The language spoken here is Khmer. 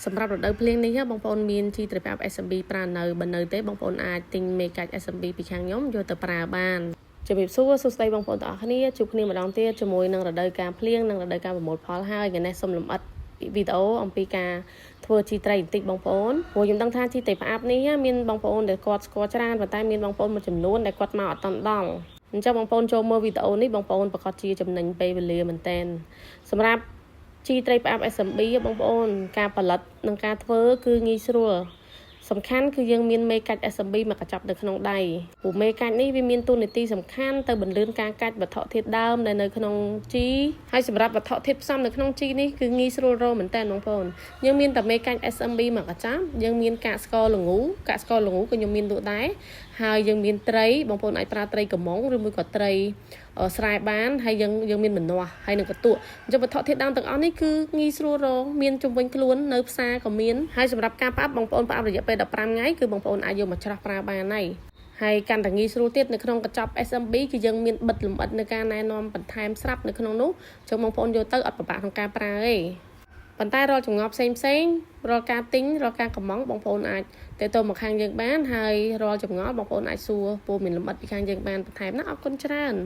សម្រាប់រដូវភ្លៀងនេះបងប្អូនមានជីត្រីផ្អាប់ SMB ប្រើនៅបើនៅទេបងប្អូនអាចទិញមេកាច់ SMB ពីខាងខ្ញុំយកទៅប្រើបានជំរាបសួរសួស្តីបងប្អូនទាំងអស់គ្នាជួបគ្នាម្ដងទៀតជាមួយនឹងរដូវកាលភ្លៀងនិងរដូវកាលប្រមូលផលហើយថ្ងៃនេះសូមលម្អិតវីដេអូអំពីការធ្វើជីត្រីបន្តិចបងប្អូនព្រោះខ្ញុំដឹងថាជីត្រីផ្អាប់នេះមានបងប្អូនដែលគាត់ស្គាល់ច្រើនប៉ុន្តែមានបងប្អូនមួយចំនួនដែលគាត់មកអត់ទាន់ដល់អញ្ចឹងបងប្អូនចូលមើលវីដេអូនេះបងប្អូនប្រាកដជាចំណេញពេលវេលាមែនទែនសម្រាប់ជីត្រីផ្អាប់ SMB បងប្អូនការផលិតនិងការធ្វើគឺងាយស្រួលសំខាន់គឺយើងមានមេកាច់ SMB មកកញ្ចប់នៅក្នុងដៃព្រោះមេកាច់នេះវាមានតួនាទីសំខាន់ទៅបន្លឿនការកាច់វត្ថុធាតុដើមដែលនៅក្នុងជីហើយសម្រាប់វត្ថុធាតុផ្សំនៅក្នុងជីនេះគឺងាយស្រួលរកមែនតើបងប្អូនយើងមានតែមេកាច់ SMB មកកញ្ចប់យើងមានកាកស្ករល្ងូកាកស្ករល្ងូក៏ខ្ញុំមានលក់ដែរហើយយើងមានត្រីបងប្អូនអាចប្រើត្រីកំមុងឬមួយក៏ត្រីស្រែបានហើយយើងយើងមានម្នាស់ហើយនឹងកន្ទក់អញ្ចឹងវត្ថុធាតុដើមទាំងអស់នេះគឺងាយស្រួលរកមានជុំវិញខ្លួននៅផ្សារក៏មានហើយសម្រាប់ការផ្អាប់បងប្អូនផ្អាប់រយៈពេល15ថ្ងៃគឺបងប្អូនអាចយកមកច្រោះប្រើបានហើយហើយកាន់តែងាយស្រួលទៀតនៅក្នុងកញ្ចប់ SMB គឺយើងមានបិទលម្អិតនៅការណែនាំបន្ថែមស្រាប់នៅក្នុងនោះចឹងបងប្អូនយកទៅអត់ពិបាកក្នុងការប្រើទេប៉ុន្តែរាល់ចម្ងល់ផ្សេងផ្សេងរាល់ការទិញរាល់ការកម្មង់បងប្អូនអាចទៅទៅមកខាងយើងបានហើយរាល់ចម្ងល់បងប្អូនអាចសួរព័ត៌មានលម្អិតពីខាងយើងបានបន្ថែមណាអរគុណច្រើន។